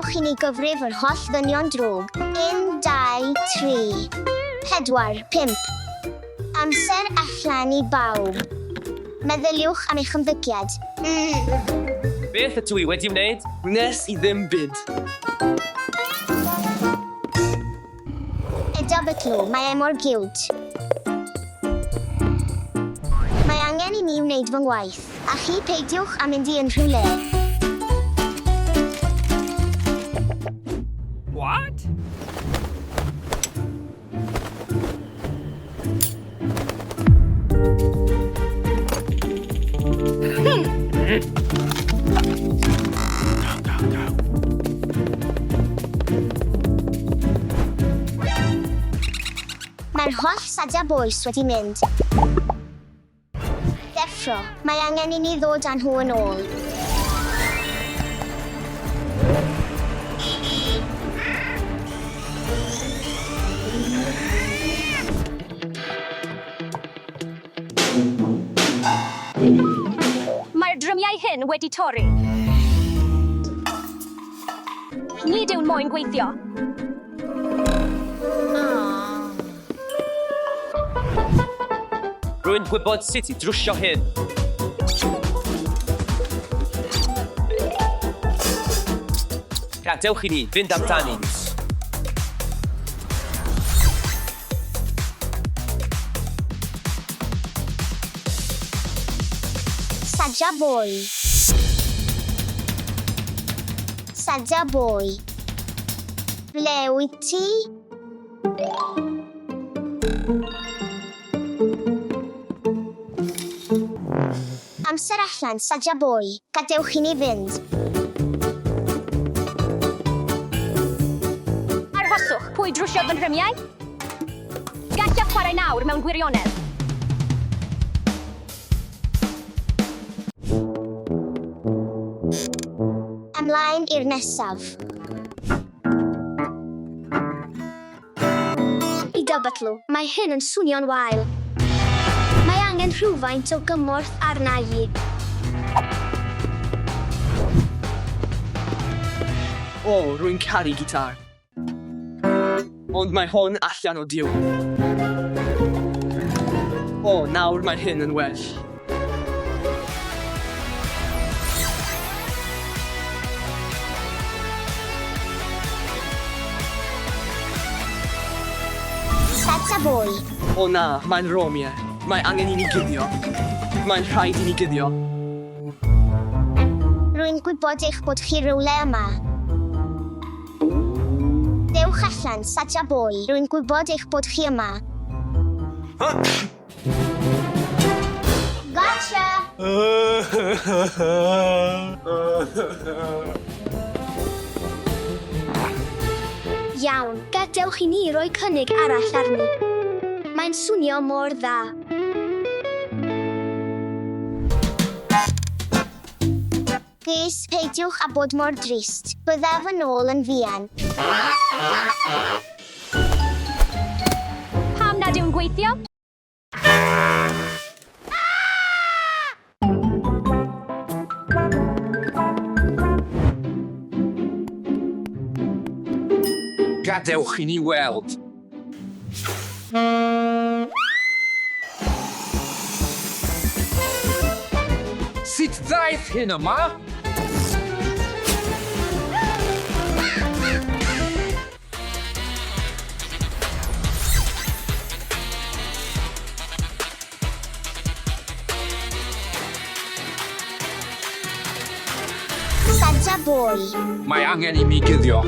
Gadewch i ni gyfrif yr holl ddynion drwg. Un, dau, tri, pedwar, pump. Amser allan i bawb. Meddyliwch am eich ymddygiad. Beth ydw i wedi wneud? Wnes i ddim byd. Eda Bytlu, mae e mor giwt. Mae angen i mi wneud fy ngwaith, a chi peidiwch â mynd i unrhyw le. What? Mae'r holl Sadia Boys wedi mynd. Deffro, mae angen i ni ddod â nhw yn ôl. Mae'r drymiau hyn wedi torri. Nid yw'n moyn gweithio. Rwy'n gwybod sut i drwsio hyn. Gadewch i ni fynd amdani. Saja boy. Saja boy. Ble wyt ti? Amser allan, Saja boy. Gadewch i ni fynd. Arhoswch, pwy drwsiodd fy nhrymiau? Gallaf chwarae nawr mewn gwirionedd. Ymlaen i'r nesaf. I Dybytlu, mae hyn yn swnio'n wael. Mae angen rhywfaint o gymorth arna i. O, rwy'n caru gitâr. Ond mae hon allan o diwn. O, nawr mae hyn yn well. Set a boy. O na, mae'n Romeo. Mae angen i ni guddio. Mae'n rhaid i ni guddio. Rwy'n gwybod eich bod chi rywle yma. Dewch allan, Saja Boy. Rwy'n gwybod eich bod chi yma. Gotcha! Iawn, gadewch i ni roi cynnig arall arni. Mae'n swnio mor dda. Plîs, peidiwch â bod mor drist. Byddaf yn ôl yn fuan. Pam nad yw'n gweithio? Gadewch i ni weld. Sut ddaeth hyn yma? Santa boy. Mae angen i mi guddio.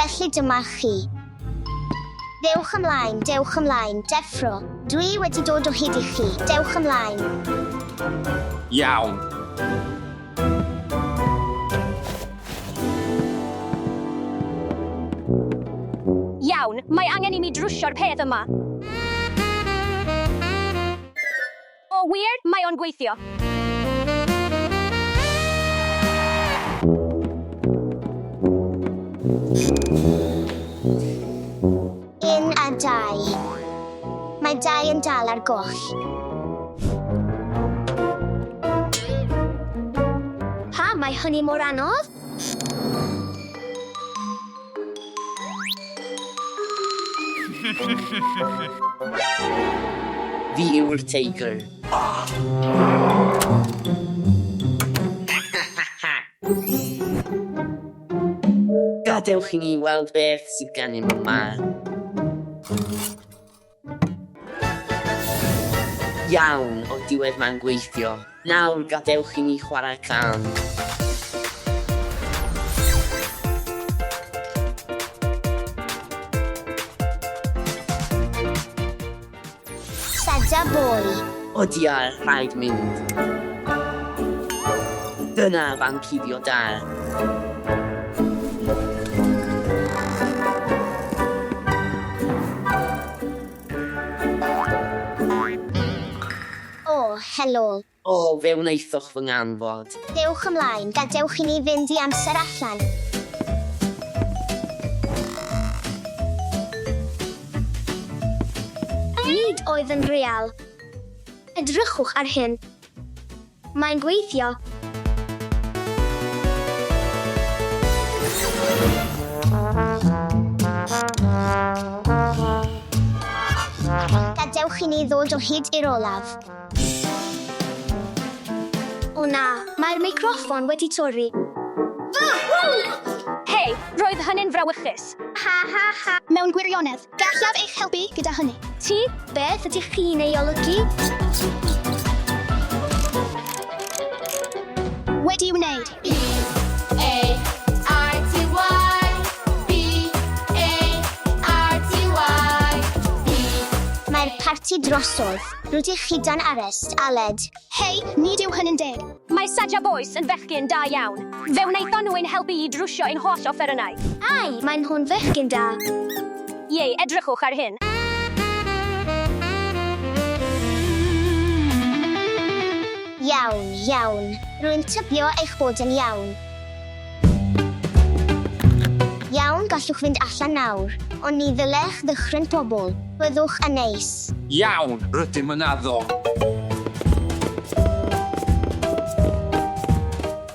Felly dyma chi. Dewch ymlaen, dewch ymlaen, deffro. Dwi wedi dod o hyd i chi. Dewch ymlaen. Iawn. Iawn, mae angen i mi drwsio'r peth yma. O wir, mae o'n gweithio. dau yn dal ar goll. Pam mae hynny mor anodd? Fi yw'r teigr. Gadewch i ni weld beth sydd gennym yma. Iawn, o'r diwedd mae'n gweithio. Nawr gadewch i ni chwarae cân. Sada boy. O diar, rhaid mynd. Dyna fan cuddio da. O, helo. O, fe wnaethoch fy nganfod. Dewch ymlaen, gadewch i ni fynd i amser allan. Nid oedd yn real. Edrychwch ar hyn. Mae'n gweithio. Gadewch i ni ddod o hyd i'r olaf. O na, mae'r meicroffon wedi torri. Hei, roedd hynny'n frawychus. Ha ha ha. Mewn gwirionedd, gallaf eich helpu gyda hynny. Ti? Beth ydych chi'n ei olygu? Wedi'i wneud. A-R-T-Y B-A-R-T-Y B Mae'r parti drosodd. Rydych chi dan arest, Aled. Hei, nid yw hynny'n deg. Mae Saja Boys yn fechgyn da iawn. Fe wnaethon nhw ein helpu i drwsio ein holl offerynnau. Ai, mae'n hwn fechgyn da. Ie, edrychwch ar hyn. Iawn, iawn. Rwy'n tybio eich bod yn iawn. Iawn, gallwch fynd allan nawr, ond ni ddylech ddychryn pobl. Byddwch yn neis. Iawn, rydym yn addo.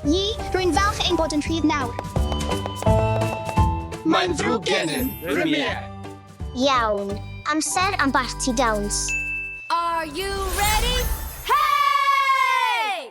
Ie, rwy'n falch ein bod yn rhydd nawr. Mae'n ddrwg gennym, Rymie. Iawn. Amser am barti dawns. Are you ready? Hey!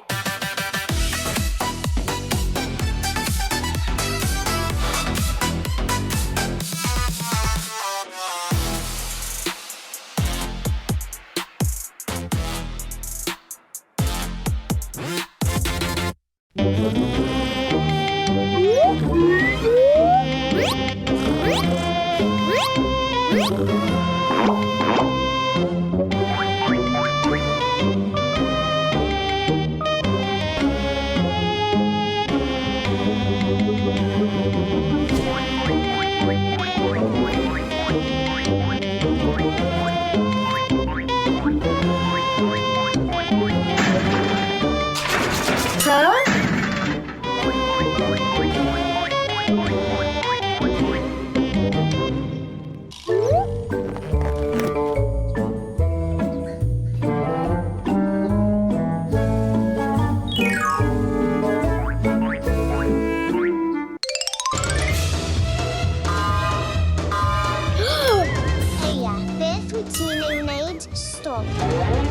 Eia, beth wyt ti'n ei wneud? Stop.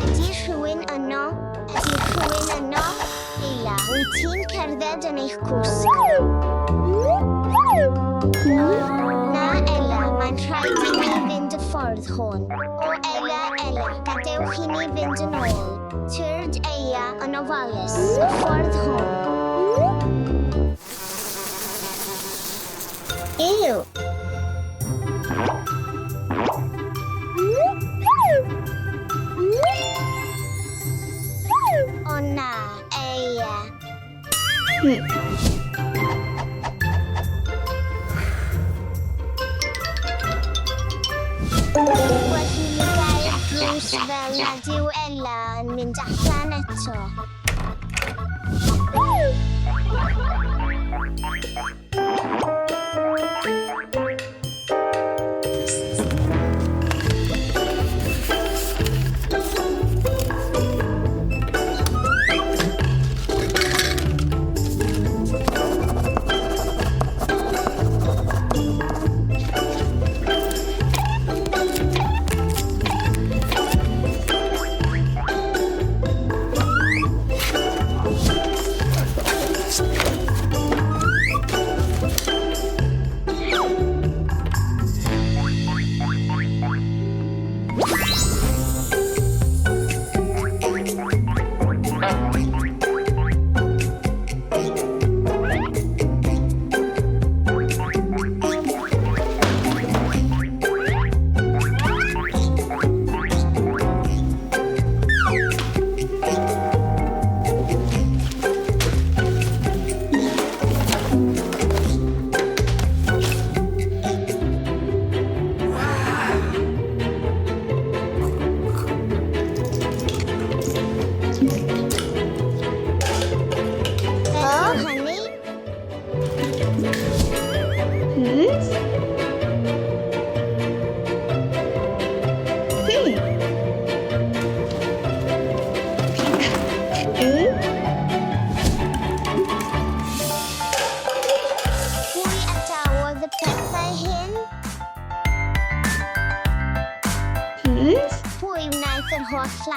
Ydy rhywun yno? Ydy rhywun yno? Eia, wyt ti'n cerdded yn eich cwsg? Na, Ela, mae'n rhaid i ni fynd y ffordd hwn. O, Ela, Ela, gadewch i ni fynd yn ôl. Tyrd Eia yn ofalus, y ffordd hwn. Ew! O na, Eia. Well i ni gael drws fel nad yw Ela yn mynd allan eto.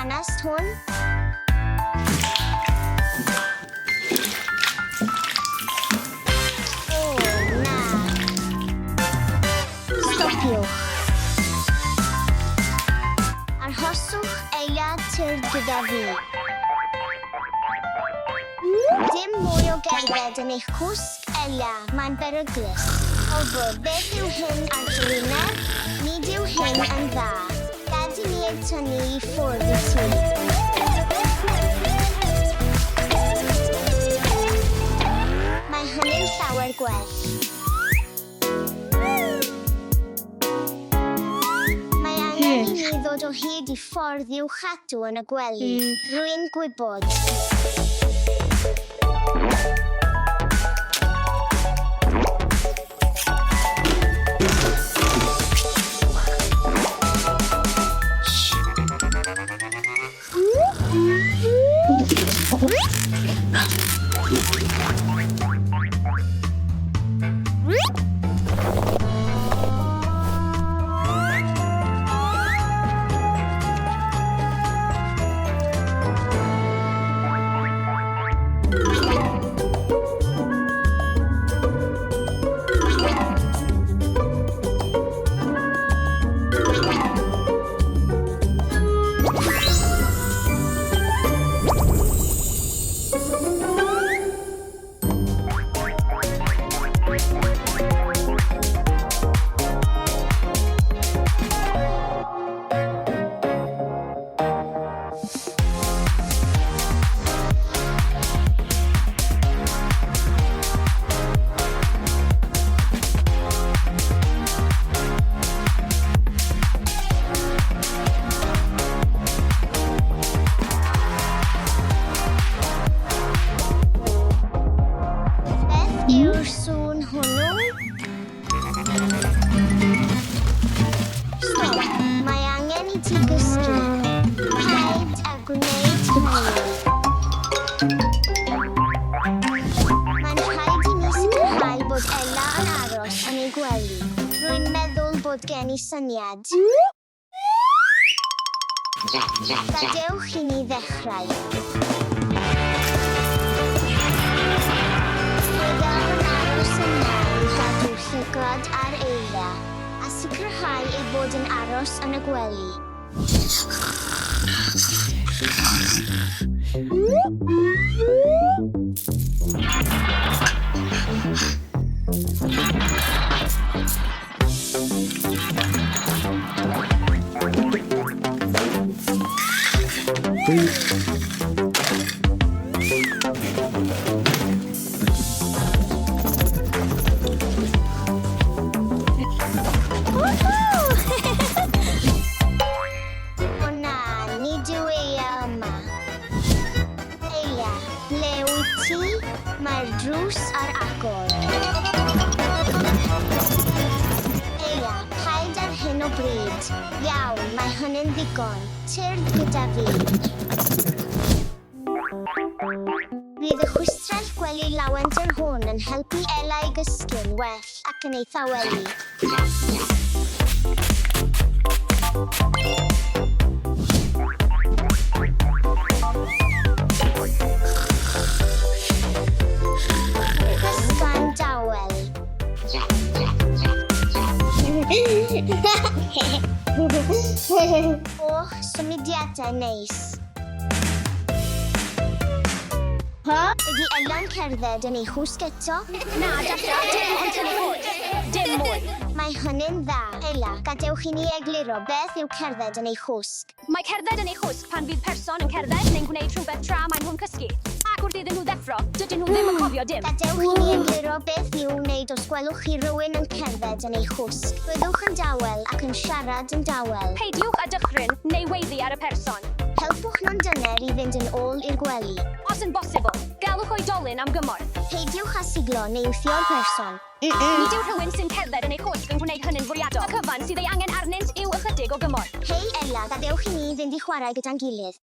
ffenest hwn? O, na. Stopiwch. Arhoswch eiliad tyrd gyda fi. Dim mwy o gerdded yn eich cwsg, Ella, mae'n beryglus. Obo, beth yw hyn ar dy wyneb? Nid yw hyn yn dda. Gad i mi eu tynnu i ffwrdd i ti. Mae hynny'n llawer gwell. Mae angen i ni ddod o hyd i ffordd i'w chadw yn y gwely. Rwy'n gwybod. Beth yw'r sŵn hwnnw? Stop. Mae angen i ti gysgu. Paid â gwneud hynny. Mae'n rhaid i ni sicrhau bod Ella yn aros yn ei gwely. Rwy'n meddwl bod gen i syniad. Gadewch i ni ddechrau. Byddaf yn aros yna i gadw llygad ar Eira a sicrhau ei bod yn aros yn y gwely. O na, nid yw Eia yma. Eia, ble wyt ti? Mae'r drws ar agor. Eia, paid ar hyn o bryd. Iawn, mae hynny'n ddigon. Tyrd gyda fi. Bydd y chwistrell gwely lawender hwn yn helpu Ela i gysgu'n well ac yn ei thawelu. Cysga'n dawel. Och, symudiadau neis. Ydy Ella'n cerdded yn ei chwsg eto? Na, Daffa, dim ond tynnu ffwrdd. Dim mwy. Mae hynny'n dda. Ella, gadewch i ni egluro beth yw cerdded yn ei chwsg. Mae cerdded yn ei chwsg pan fydd person yn cerdded neu'n gwneud rhywbeth tra maen nhw'n cysgu. Ac wrth iddyn nhw ddeffro, dydyn nhw ddim yn cofio dim. Gadewch i ni egluro beth i'w wneud os gwelwch chi rywun yn cerdded yn ei chwsg. Byddwch yn dawel ac yn siarad yn dawel. Peidiwch â dychryn neu weiddi ar y person. Helpwch nhw'n dyner i fynd yn ôl i'r gwely. Os yn bosibl, galwch oedolyn am gymorth. Peidiwch â siglo neu wthio'r person. Nid yw rhywun sy'n cerdded yn ei chwsg yn gwneud hynny'n fwriadol. Y cyfan sydd ei angen arnynt yw ychydig o gymorth. Hei Ella, gadewch i ni fynd i chwarae gyda'n gilydd.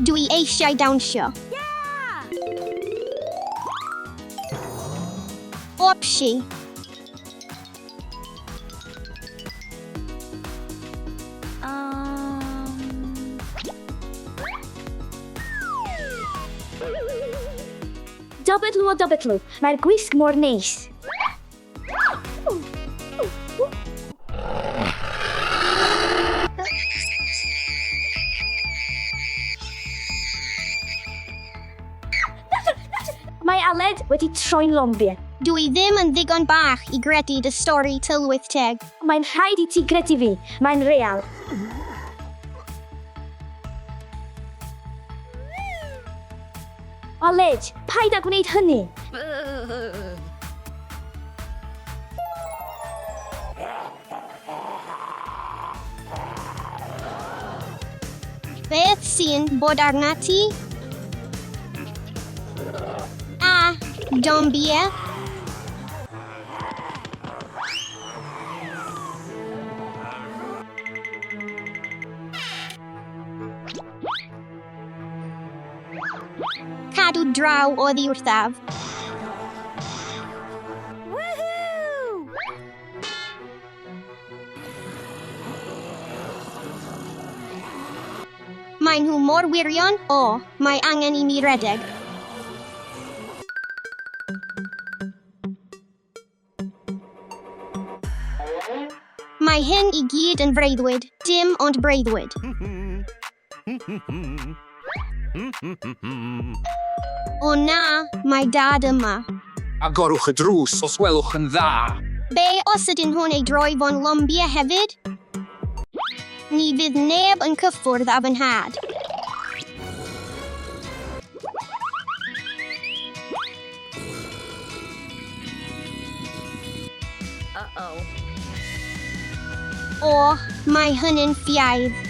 Dwi eisiau dawnsio. Opsi. W o W, mae'r gwisg mor neis. Mae Aled wedi troi'n lombie. Dw i ddim yn ddigon bach i gredu dy stori tylwyth teg. Mae'n rhaid i ti gredu fi. Mae'n real. Aled, paid â gwneud hynny. Beth sy'n bod arnat ti? A, zombie. Cadw draw oddi wrthaf. Maen nhw mor wirion. O, mae angen i mi redeg. Mae hyn i gyd yn freuddwyd, dim ond breuddwyd. O na, mae dad yma. Agorwch y drws os gwelwch yn dda. Be os ydyn nhw'n ei droi fo'n lombie hefyd? Ni fydd neb yn cyffwrdd â fy nhad. O, mae hynny'n ffiaidd.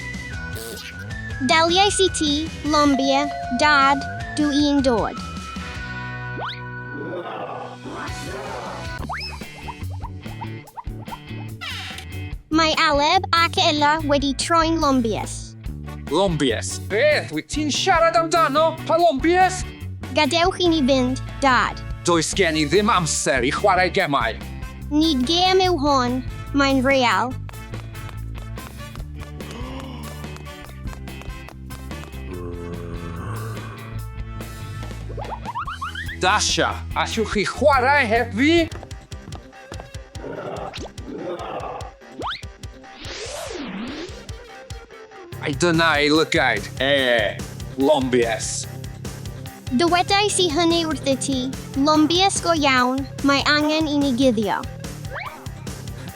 Daliais i ti, lombie, dad, dw i'n dod. Mae Aleb ac Ella wedi troi'n lombies. Lombies? Beth wyt ti'n siarad amdano? Pa lombies? Gadewch i ni fynd, Dad. Does gen i ddim amser i chwarae gemau. Nid gêm yw hon, mae'n real. Dasha, allwch chi chwarae heb fi? Ai dyna ei lygaid. E, lombies. Dywedais i hynny wrthyt ti, lombies go iawn, mae angen i ni guddio.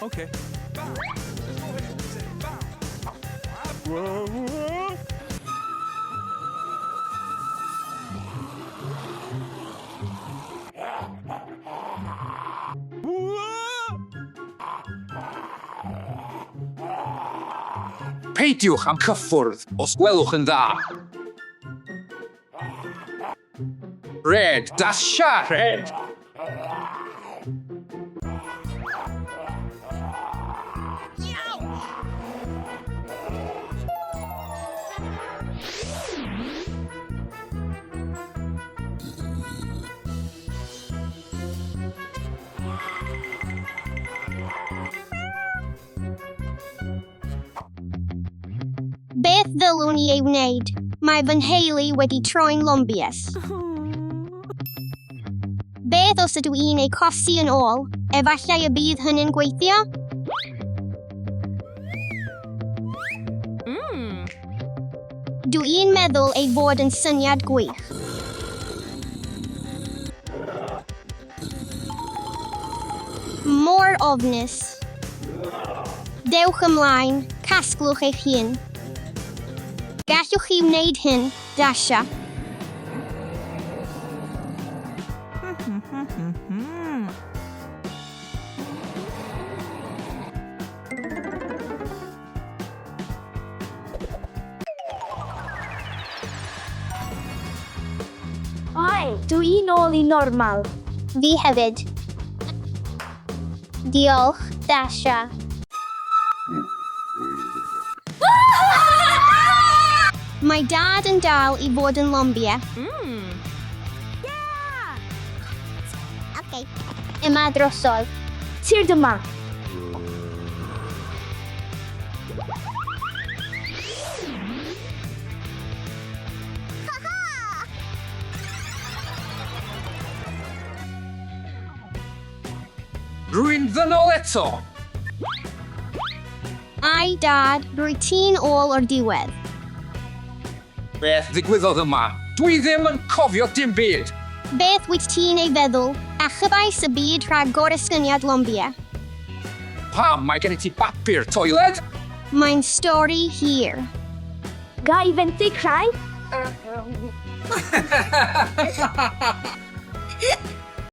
Okay. Peidiwch am cyffwrdd os gwelwch yn dda. Red, Dasha, red! Beth ddylwn i ei wneud? Mae fy nheulu wedi troi'n lombies. Beth os ydw i'n eu cosi yn ôl? Efallai y bydd hynny'n gweithio? Dw i'n meddwl ei fod yn syniad gwych. Mor ofnus. Dewch ymlaen, casglwch eich hun. Gallwch chi wneud hyn, Dasha. Oi, dw i nôl i normal. Fi hefyd. Diolch, Dasha. Mae dad yn dal i fod yn lombie. Okay. Yma drosodd. Tyrd yma. Rwy'n ddynol eto. Ai, dad, rwy ti'n ôl o'r diwedd. Beth ddigwyddodd yma? Dwi ddim yn cofio dim byd. Beth wyt ti'n ei feddwl? Achubais y byd rhag goresgyniad Lombia. Pam mae gen i ti bapur toiled? Mae'n stori hir. Ga i fenthyg rhai?